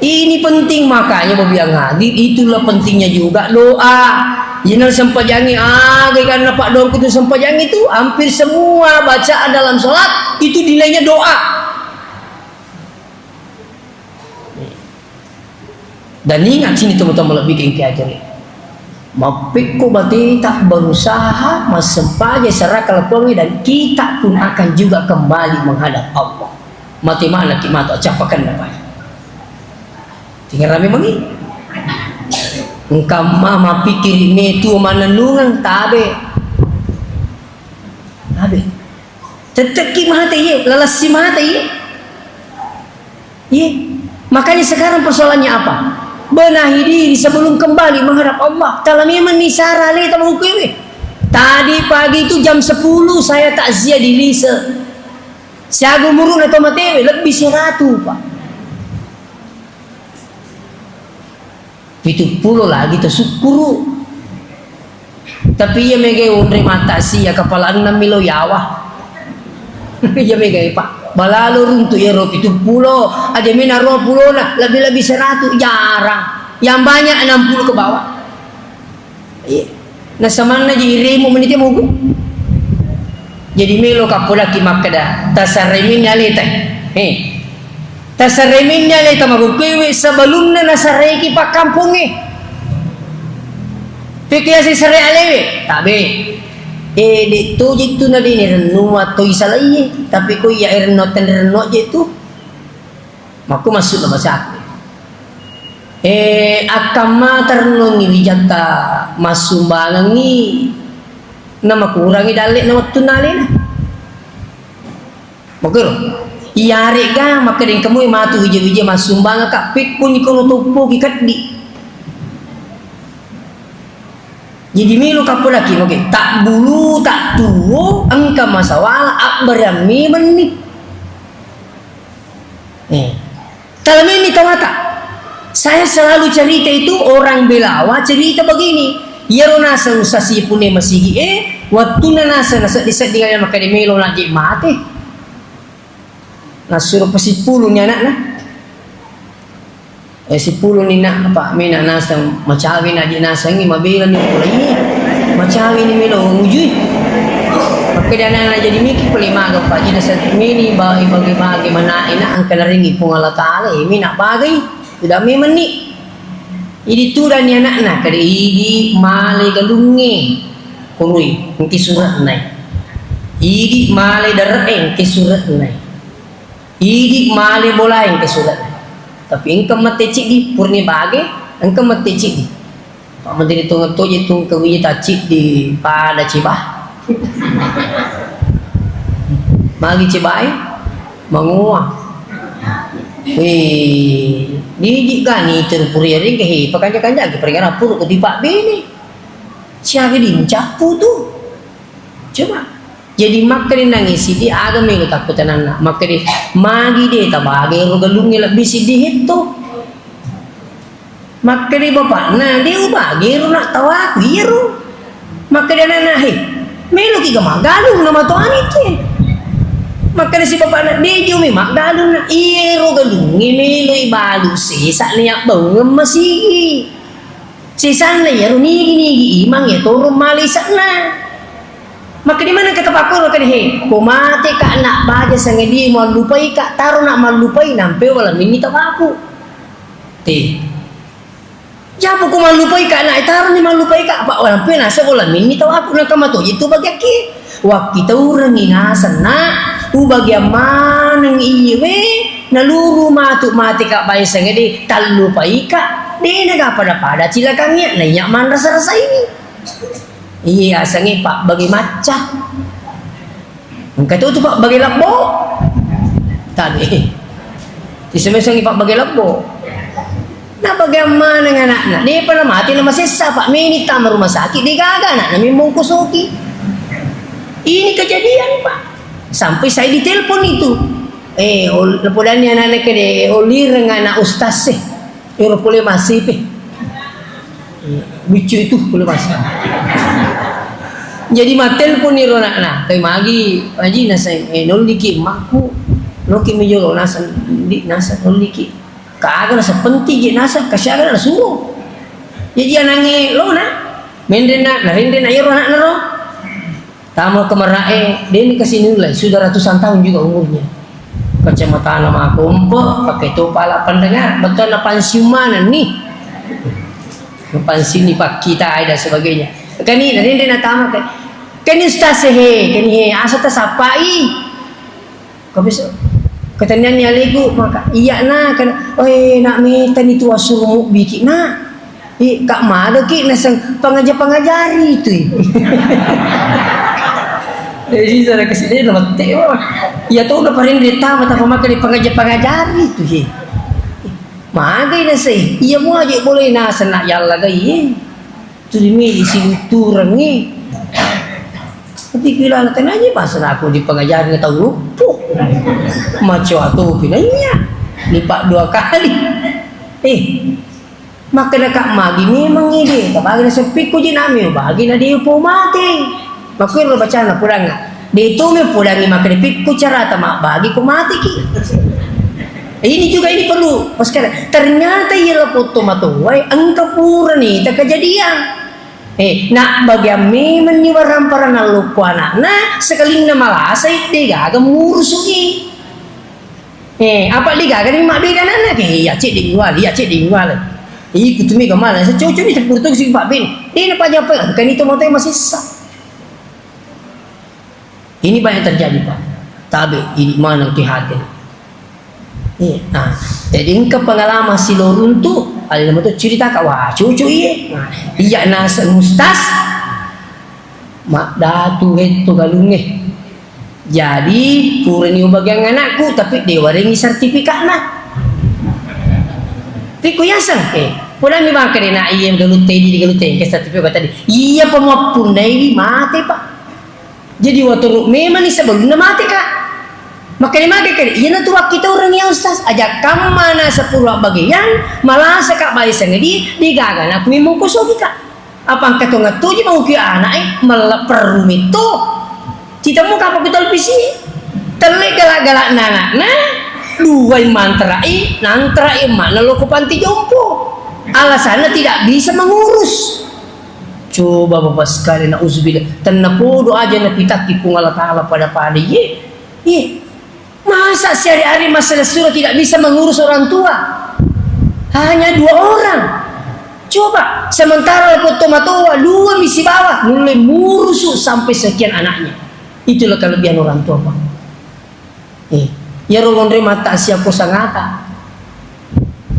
Ini penting, makanya babiang hadir, itulah pentingnya juga doa. Yenang sempajangi, aga karena Pak Dongku itu sempajangi itu hampir semua bacaan dalam sholat itu nilainya doa. Dan ingat sini teman-teman lebih ke ajari. Mappekko bateta berusaha massempajang serah kelakuannya dan kita pun akan juga kembali menghadap Allah. Mate mana ki matu acapakan dapai. Tinggal rame mengi. Engka ma mapikkiri metu manennungeng tabe. Tabe. Tettekki mate iye, lalessi mate iye. Iya. Makanya sekarang persoalannya apa? Benahi diri sebelum kembali menghadap Allah. Tala memang ni sara le tama kuewe. Tadi pagi itu jam sepuluh saya takziah di Lise. Siaga umuruna to matewe, lebih seratus, Pak. Pitu pulo lagi to sukkuru. Tapi iya mega onre mata sia kepala enam milo yawa. Iya mega, Pak. Balalo runtu iyaro pitu pulo, aja mena dua pulona, lebih-lebih seratus, jarang. Yang banyak enam puluh ke bawah. Iya. Nasamanna ji iremu menite mogu. Jadi melo kapolaki makkeda, tasarreminni aleta. He. Tasarreminni aleta magukkuewe sebelumna nasareki pakkampongnge. Pekko yaseng sare alewe, tabe. Eh, de' toje tu na de' ni rennu atau isalaie, tapi ko iya rennu tenrennu je tu. Makku masuk na bacaku. Eh, akkamma terrenungi wijatta massumbangengi, namakurangi dalle na wettunna alena. Makero, iyarega makkeda engka moi matu wija-wija massumbangaka, pekkoni kono toppoki keddi. Jadi melo kapolaki, oke, tabbulu, tattuo, engka masawala, abbareang memenni. Eh. Tala menni tawata. Saya selalu cerita itu orang Belawa cerita begini. Iyaro naseng usasi pune masigi e, wattunna naseng naseddi-seddi ngale makkeda melo najje mate. Nassuro pasipuluni anakna. Eh, sipuluni nak, apa mena naseng macawe najje nasengi mabelani pulai. Macawe ni melo ngujui. Makkeda anakna jadi miki pole maga Pak, jadi naseng meni ba-, bage-bage mana ina engka narengi Puang Allah Taala, eh, mena bagai. Udah memenni. Idi tudani anakna, kada idi male galungnge. Kurui, engki sure'na. Idi male dare'e, engki sure'na. Idi male bolae, engki sure'na. Tapi engka mate ciddi, purni bage, engka mate ciddi. Pak Menteri tongeng toje tu engka wita ciddi pada ciba. Magi cibai? Mangua. Wih, didi gani terpuri ring ke he, pakanja-kanja ke peringatan puru ku tipak bini. Siaga di mencappu tu. Coba. Jadi makkeda nangi sidi aga melo takkutananna. Makkeda magi de tabage ro galungnge lebbi sidi hetto. Makkeda bapakna, de ubage ro nak tawaku iyaro. Makkeda anakna, he, meloki ga maggalung na matoani te. Makkeda si bapakna, de jo me maggalung na iyaro galungnge melo ibalu sesa ni abbaungeng masigi. Sesanna iyaro nigi-nigi imang iya torong male ise'na. Makkeda maneng kata pakkoro kade he, ko mate ka nak baja sangadi mallupai ka, taro nak mallupai nampe wala minni tawaku. Te. Japu ko mallupai ka nak, taro ni mallupai ka, apa wala pe nasa wala minni tawaku na kama toji tu bagiakki. Wakkitaurengngi naseng nak, ubagiang maneng iyewe, naluru matu mate ka baja sangadi, tallupai ka, de naga pada-pada cilakangnge, naiya manrasa-rasa ini. Iya, asengnge pabbage macca. Engka to tu pabbage labbo. Tabe. Isemesengngi pabbage labbo. Nabageang maneng anakna. Depa na mate na masessa, Pak. Meni tama rumah sakit, de gaga anakna membongkosoki. Ini kejadian, Pak. Sampai saya ditelepon itu. Eh, ol-, napodanni anakna kede, olireng anak ustaz e. Ero pole masipe. Lucu itu pole masi. Jadi mattelpon ero anakna, "Kai magi, Haji, naseng, eh, nolliki emakku, noki mi jolo naseng, di, naseng nolliki." Kaga naseng penting je naseng, kasiaga nasuro. Jadi anangnge lona, menrenna, narenrenna ero anakna ro. Tama ke Mera'e, deni kasi nilai, sudah ratusan tahun juga umurnya. Kacamatana makompe, pakai topa ala pendengar, bettuanna pensiun manenni. Pensiun ni pakkitai dan sebagainya. Kani, na denre natama ke. Kani ustaz he, kani he, asa tasappai. Kau bisa, ketennianni alegu, maka, iya na, kan, oi, nak mita ni tu asuru mubbi ki, nak. Eh, kak maga ki, naseng pengajar-pengajari tu. Eh, sisa na kesini, na mette, wah. Iya tu, na paling dia tahu, tapi maka di pengajar-pengajari tu, he. Magai naseng, iya mua je boleh naseng nak yalla gai, eh. Tuli medi siluturengngi. Tapi kila na tennaji bahasa aku di pengajari na tau luppu. Maco atu pinanya. Lipat dua kali. Eh, makkeda kak magi memang ide. Tabagi na sepikku je nami, bagi na dia po mate. Makkero bacana pudangnga. De' tu me pudangngi makkeda pikku carata mabbagi ko mateki. Ini juga ini perlu. Pas kala, ternyata iya lapotto matowae engka purani ta kejadian. Eh, nak bagian memang ni warang paranang lokko anakna, sekalinna malasai de' gaga murusuki. Eh, apa de' gaga ni mabbeda anakna ke, iya cedde' wali, iya cedde' wali. Iku tu mega mala, secoco ni sepurtu si pabben. De' na pajape, engka ni to matowae masessa. Ini banyak terjadi, Pak. Tabe, ini mana ke hati. Iya, nah, jadi engka pengalaman siloruntu, ada nama tu cerita kak, wah, cucu iye. Nah, iya naseng ustaz, mak datu hetto galunge. Jadi, purani ubagiang anakku, tapi de' warengi sertifikatna. Pikku yaseng, eh, purani bangka de' na iye galutte di galutte ke sertifikat tadi. Iya pemappunnai mate, Pak. Jadi watoro memang ni sebelumna mate kak. Makanya mage kali, iyana tu wakkitaurengngi ya ustaz, aja kammana seppulo abbagiang, malasa kak baiseng di, de' gaga na ku memang kosogi kak. Apa engka to ngettuji mau ki anak eh, melle perru metto. Cita mu kapa ku televisi. Telle galak-galak na anakna, dua manterai, nanterai emakna loko panti jompo. Alasannya tidak bisa mengurus. Coba Bapak sekalian, nauzubillah. Tennapodo aja napitakki Puang Allah Ta'ala pada-pada. Ye, ye. Masa sehari-hari masalah surah tidak bisa mengurus orang tua? Hanya dua orang. Coba, sementara lapotto matoa, dua misi bawa, mulai murusu sampai sekian anaknya. Itulah kelebihan orang tua, Pak. Eh, iyaro monre mata siako sangata.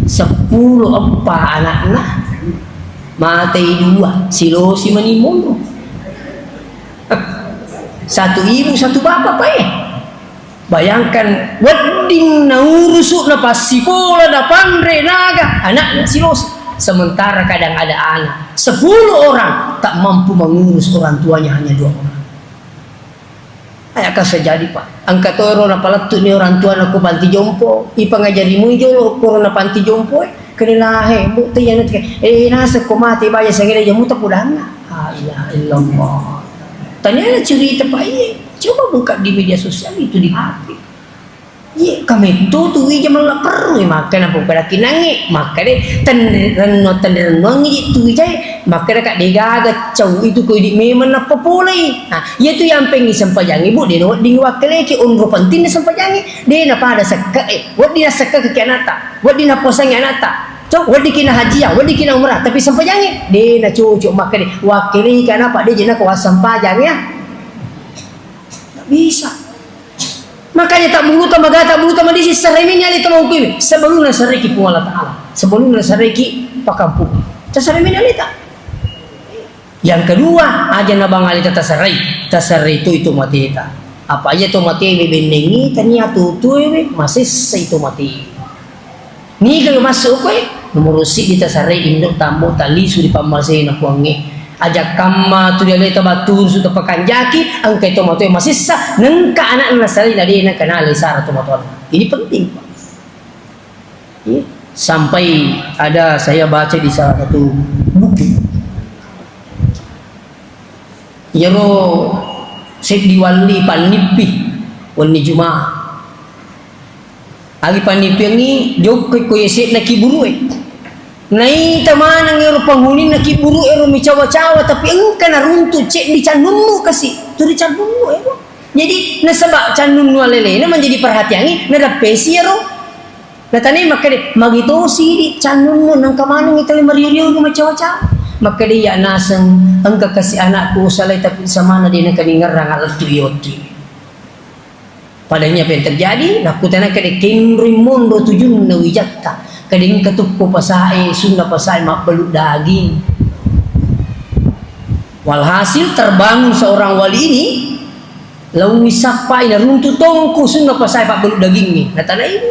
Seppulo eppa anakna, matei dua, silosi mani monro. Satu ibu, satu bapak, Pak, eh. Bayangkan, wedding naurusu, napassikola, napanre, naga, anakna silosi. Sementara kadang ada anak, sepuluh orang tak mampu mengurus orang tuanya, hanya dua orang. Aya kasa jadi, Pak. Engka to ero napalettu'ni orang tuana ko panti jompo. Ipangajari mui jolo ko ro na panti jompo, eh. Kene lahe, bu, te iyana te, eh, naseng ko mate baja sangere jamu ta pudanna. La ilaha illallah. Tania na cerita, Pak, iya. Coba buka di media sosial itu, di H P. Iya, kametto tu ija mella perru, eh, makkeda pokokna kinangnge, makkeda tenrenno, tenrennoangngi tu ijae, makkeda ka degaga cau itu ko idi memang nappa polei. Nah, iya tu yampengngi sempajangnge, Bu, de nawedding wakkeleki onro pentingna sempajangnge, de napada sekke, eh, wedding nasekkekki anatta, wedding napuasangngi anatta, cau, weddingki na hajia, weddingki na umrah, tapi sempajangnge, de nacocok makkeda wakkeleki anapa de je nako wassempajang ya. Nggak bisa. Makanya tak bulu ta maga, tak bulu ta madisi, seremini ale ta maukiwi. Sebelum nasareki Puang Allah Ta'ala. Sebelum nasareki pakampung. Taseremini ale ta. Yang kedua, aja na bang ale ta tasarai. Tasarai tu itu mate ta. Apa aja tu mate we bennengi, tania tu tu we, masessa itu mate. Niga masuk koe? Nomoro siddi tasarei indo tambo talisu di pammasena Puangnge. Aja kamma tu dialeta batturusu tapakanjaki, engka tomatoa masessa, nengka anakna nasalai na de nengka nalai sara tomatoanna. Ini penting, Pak. Iya. Sampai ada saya baca di salah satu buku. Iyaro seddi walli pannippi wenni Jumat. Agi pannippiangngi jokkoi ko yase'na kiburu'e. Naita maneng ero panghuni'na kiburu'e ro micawa-cawa, tapi engka naruntu ceddi cannunnu kasi, tuli cannunnu ero. Jadi nasaba cannunnu alelena manjadi perhatiangngi, nadeppesi ero. Natanai makkeda, "Magi tosi idi cannunnu nangka manengngi tauwe mario-rio macawa-cawa?" Makkeda, "Iya naseng, engka kasi anakku usalai tapi samana de nengka ningerrang alettu iyotti." Padahal apa yang terjadi, nakkutana kede kenroi monro tujunna wijatta, kede engka tukko pasae, sunna pasae mabbalu daging. Walhasil terbangun seorang wali ini, laui sappai naruntu tongku sunna pasae pabbalu dagingnge. Natanai ini.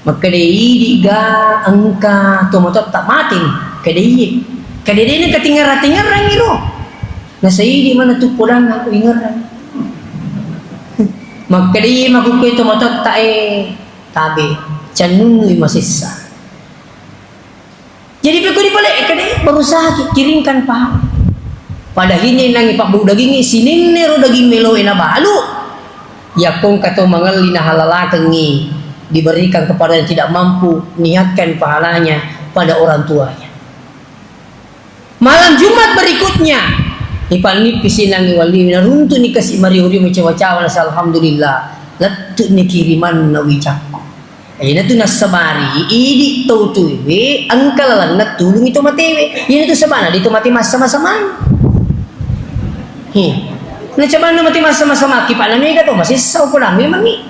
Makkeda, "Idi ga engka tomatoatta mate ni?" Keda, "Iye." Keda, "De nengka tingerra-tingerrangi ro." Nasaidi mana tu podanna ko ingerrang. Makkeda, "Iye makukkue tomatoatta e tabe, cannunnu i masessa." Jadi pekko dipale, kede berusaha ki-, kiringkan pahala. Padahal ini nangi pabbalu dagingngi, sininna ro daging meloe nabalu. Yakko engka tau mangelli nahalalakengngi, diberikan kepada yang tidak mampu, niatkan pahalanya pada orang tuanya. Malam Jumat berikutnya, ipannippi sinangi wali, naruntu ni kasi mario-rio macawa-cawa, nasa alhamdulillah, lettu ni kirimanna wijakku. Iyanatu nassabari idi tau tuewe engka lalenna tulungi to matewe. Iyanatu sabana de to mate massama-samang. He. Nacabanna mate massama-samang ki, pa namega to masessa upoda memangngi.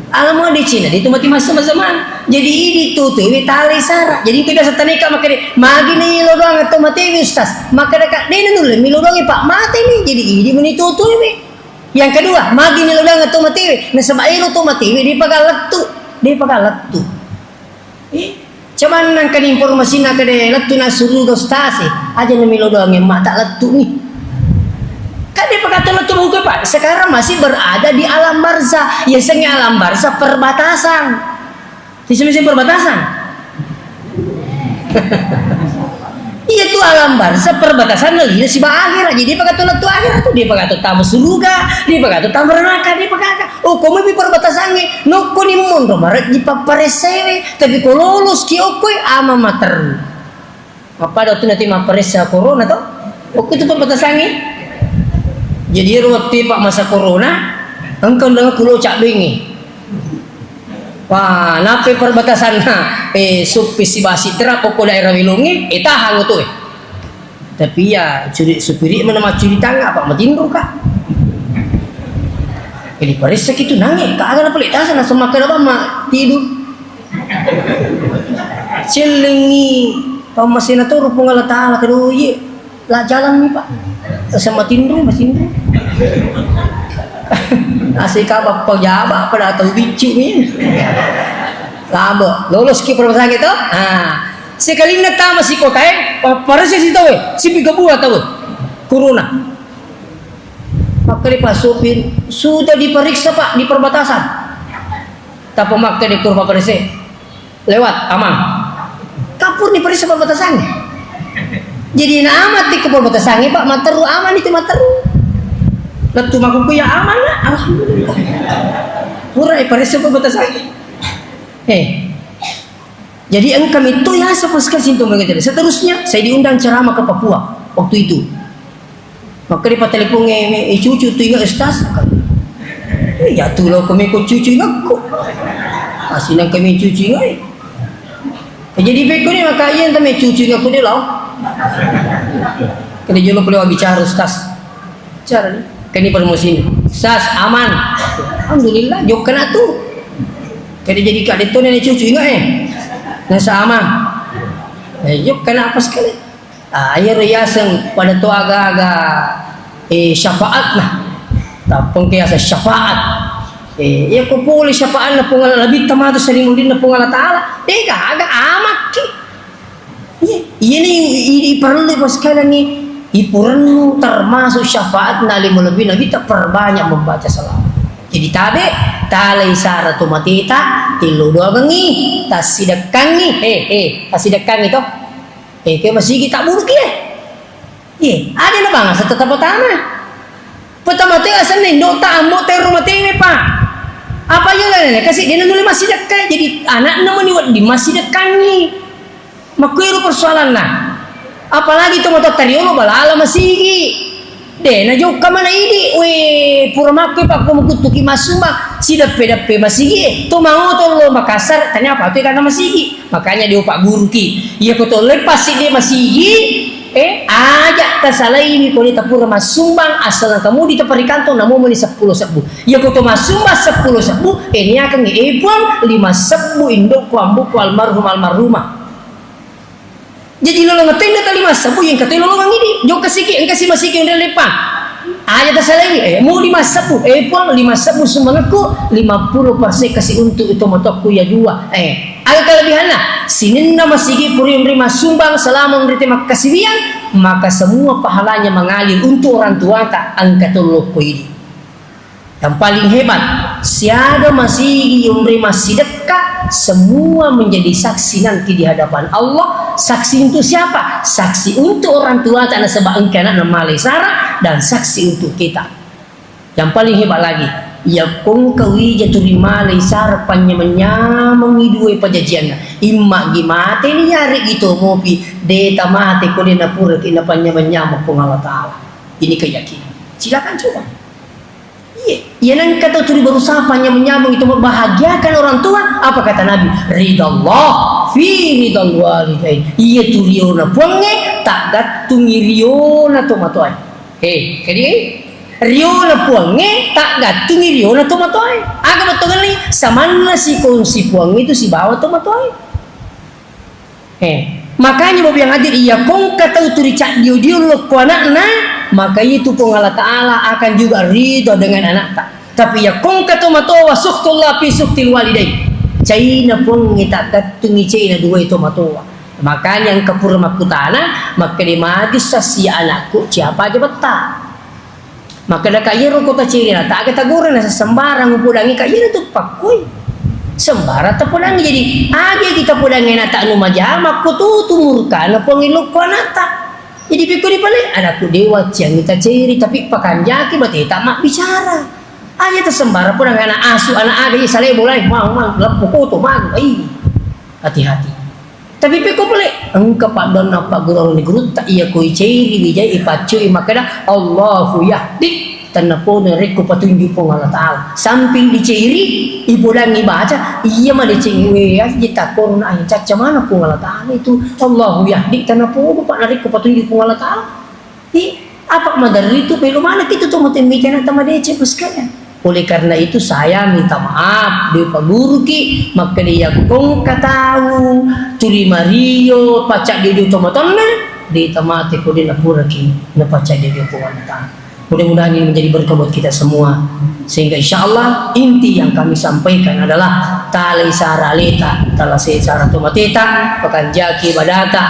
Alamo de cina de to mate massama-samang. Jadi idi tau tuewe talai sara. Jadi engka biasa taneka makkeda, "Magi ni lo doang to matewe, Ustaz?" Makkeda ka, "De nanulle mi lo doang, Pak, mate ni." Jadi idi meni tau tuewe. Yang kedua, magi ni lo doang to matewe, nasaba elo to matewe de paga lettu, de paga lettu. Eh, cuman nangka ni informasi na kede lettu na suruga ustaz e, aja na melo doang emma tak lettu ni. Kan de paga to lettu mungkin, Pak. Sekarang masih berada di alam barzah. Ya sengi alam barzah perbatasan. Siseng-siseng perbatasan. Iya tu alam barzah perbatasan lagi siba akhirat. Jadi dia pakai tu akhirat tu, dia pakai tu tama suruga, dia pakai tu tama neraka, dia pakai apa? Oh, komo pi perbatasannya. Nokko ni monro marek di paparesewe, tapi ko lolos ki okko e ama mater. Mappada tu nanti maparessa corona to? Waktu itu perbatasannya. Jadi ero waktu Pak masa corona, engkau dengan kulo cak bengi. Wah, nape perbatasan na, eh, suppi si basi tera pokok daerah Wilungi, eh, tahan tu eh. Tapi ya, curi supiri mana macuri tangga, Pak, matinro kak. Jadi paressa gitu nangis, kak, agak apa lek tasan, langsung makan apa, mak, tidur. Cellengi pammasena toro Puang Allah Taala, kedo iye, la jalan ni, Pak. Sama tinro, masinro. Asik apa pejaba pada tau bicci ni. Lama, lolos ki perbatasan gitu. Ah, sekalinna tama si kota e, pa-, parese si tau e, sipi kebua tau e. Corona. Maka di Pak Sopir, sudah diperiksa, Pak, di perbatasan. Tapi maka di kurva parese. Lewat, aman. Kapur ni paressa perbatasannya. Jadi na aman ti ke perbatasannya, Pak, materu aman itu materu. Lettu makuku ya aman lah, alhamdulillah. Pura paressa perbatasannya. Eh. Jadi engka metto ya seperti sinto mengenai. Seterusnya saya diundang ceramah ke Papua waktu itu. Maka dia patelepon, eh, eh, cucu tu ingat ustaz? Eh, ya tu lo kami ko cucu ingat ko. Asinang kami cucu ingat. Eh, jadi beko ni maka iya entah me cucu ingat ko dia lo. Kena jolo pula bicara ustaz. Bicara ni. Kani promosi ni. Ustaz aman. Alhamdulillah, jok kena tu. Kena jadi kak deto ni cucu ingat eh. Nasa aman. Eh, jok kena apa sekali. Ah, iyaro yaseng pada to aga-aga, eh, syafaatna. Tappengke yaseng syafaat. Eh, iya ko pole syafaatna Puang Allah, lebih tamatu sering mulinna Puang Allah Taala. Dega aga amakki. Iya, iya ni, ini perlu pas sekalian ni. Ipurennu termasuk syafaatna lima lebih Nabi tak perbanyak membaca salawat. Jadi tabe, talai sara to mateta, tillo doangengi, tassidekkangi, eh, eh, tassidekkangi to. Eh, ke masigi tak buruk ya? Ye, ada na bangsa tetap pertama. Pertama tu asal nendo tak ambo teru mati ni, Pak. Apa ya lah ni? Kasih dia nulis masih dekat. Jadi anak nama ni di masih dekat ni. Makuiru persoalan nah. Apalagi tu motor tariolo balala masigi. De, najokka mana idi, we, pura makko pakko mukuttuki massumbang, sideppe-deppe masigi, to mangoto lo Makassar, tanya apa tu karena masigi. Makanya dia pagguruki. Iya ko to lepas de masigi, eh, aja tasalaini ko de tapura massumbang, asal kamu di teparikanto namo meni seppulo sebbu. Iya ko to massumbang seppulo sebbu, eh, niakan, eh, puang, lima sebbu indokku, ambukku, almarhum, almarhumah. Jadi lolongang tenda tali massebbu, yang katoi lolongang idi. Jokka siki, engka si masiki onreng lepang. Aja tasalaini, eh, mau lima sebbu, eh, puang, lima sebbu sumangekku, lima puluh persen kasi untuk itu motokku ya dua. Eh, aga kelebihanna? Sininna masigi puri onreng massumbang, selama onreng te makkasiwiang, maka semua pahalanya mengalir untuk orang tuata, engka tolokko idi. Yang paling hebat, siaga masigi yonroi massidekka, semua menjadi saksi nanti di hadapan Allah. Saksi untuk siapa? Saksi untuk orang tuata nasaba engka anakna malai sara, dan saksi untuk kita. Yang paling hebat lagi, iya kongka wija turi malai sara panyameng-nyamengi dua pajajianna. Imma gi mateni yaregi to mopi, de tamate ko de napuraki napanyameng-nyameng Puang Allah Ta'ala. Ini keyakinan. Silakan coba. Iya, iya nengka tau tuli berusaha panyameng-nyameng itu membahagiakan orang tua. Apa kata Nabi? Ridallah fi ridal walidain. Iya tu riona puangnge, tak gattungi riona to matoae. Hei, jadi riona puangnge, tak gattungi riona to matoae. Aga bettuanna samanna sikongsi puang itu sibawa to matoae. Eh, makanya Bapak yang hadir, iya kongka tau turi caddio-dio lokko anakna, maka itu Puang Allah Ta'ala akan juga ridho dengan anakta. Tapi iya kongka tau matoa, sukhtullah fi sukhtil walidain. Caina puangnge tak gattungi caina dua itu matoa. Makanya engka pura makkutana, makkeda maju sassi anakku, siapa aja betta. Makkedaka iyaro kota ciri na taga tagoreng nasa sembarang upodangi ka iyaro tu pakkoi. Sembarang tapodangi, jadi aga kita podangi na tak nu majama ko tu tu murka na puangi lokko anakta. Jadi pekko di pale anakku dewa ciangi ta ciri tapi pakanjaki bate tak mak bicara. Aja ta sembarang podang anak asu anak aga iya sale bolai mang mang leppo koto mang ai. Hati-hati. Tapi pekko pale, engka paddoanna pagguru-gurutta iya ko icairi wijai ipaccui makkeda, "Allahu yahdi," tennapono rekko patunju Puang Allah Ta'ala. Samping dicairi, ipodangi baca, iya madeceng we aja takkorona aja cacca mana Puang Allah Ta'ala itu. Allahu yahdi tennapono pak narekko patunju Puang Allah Ta'ala. Ih, apa maderri tu, belo mana kita tu mate mika na tama deceng sekalian. Oleh karena itu saya minta maaf, de paguruki, makkeda iya kongka tau, tuli mario, pacak de tomatoanna, de tamate ko de napuraki, napacak de Puang Allah Ta'ala. Mudah-mudahan ini menjadi berkah buat kita semua. Sehingga insya Allah inti yang kami sampaikan adalah talai sara aleta, talai sara tomateta, pakanjaki badata,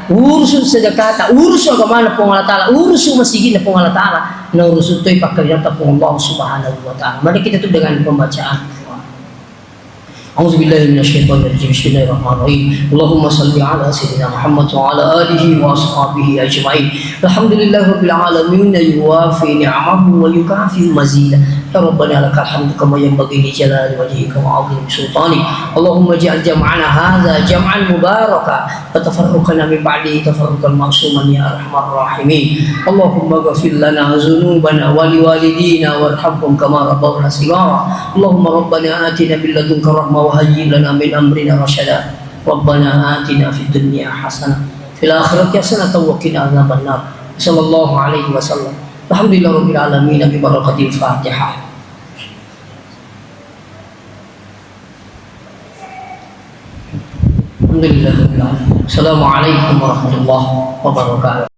urusu sedekata, urusu agamana Puang Allah Ta'ala, urusu masigina Puang Allah Ta'ala, na urusu toi pakkalinata Puang Allah Subhanahu wa Ta'ala. Mari kita tutup dengan pembacaan. أعوذ بالله من الشيطان الرجيم. بسم الله الرحمن الرحيم. اللهم صل على سيدنا محمد وعلى آله وأصحابه أجمعين. الحمد لله رب العالمين، يوافي نعمه ويكافئ مزيده. يا ربنا لك الحمد كما ينبغي لجلال وجهك وعظيم سلطانك. اللهم اجعل جمعنا هذا جمعا مباركا وتفرقنا من بعده تفرقا معصوما يا أرحم الراحمين. اللهم اغفر لنا ذنوبنا ولوالدينا وارحمهم كما ربونا صغارا. اللهم ربنا آتنا من لدنك رحمة وهيئ لنا من أمرنا رشدا. ربنا آتنا في الدنيا حسنة وفي الآخرة حسنة وقنا عذاب النار. صلى الله عليه وسلم. الحمد لله رب العالمين ببركة الفاتحة. الحمد لله رب العالمين. السلام عليكم ورحمة الله وبركاته.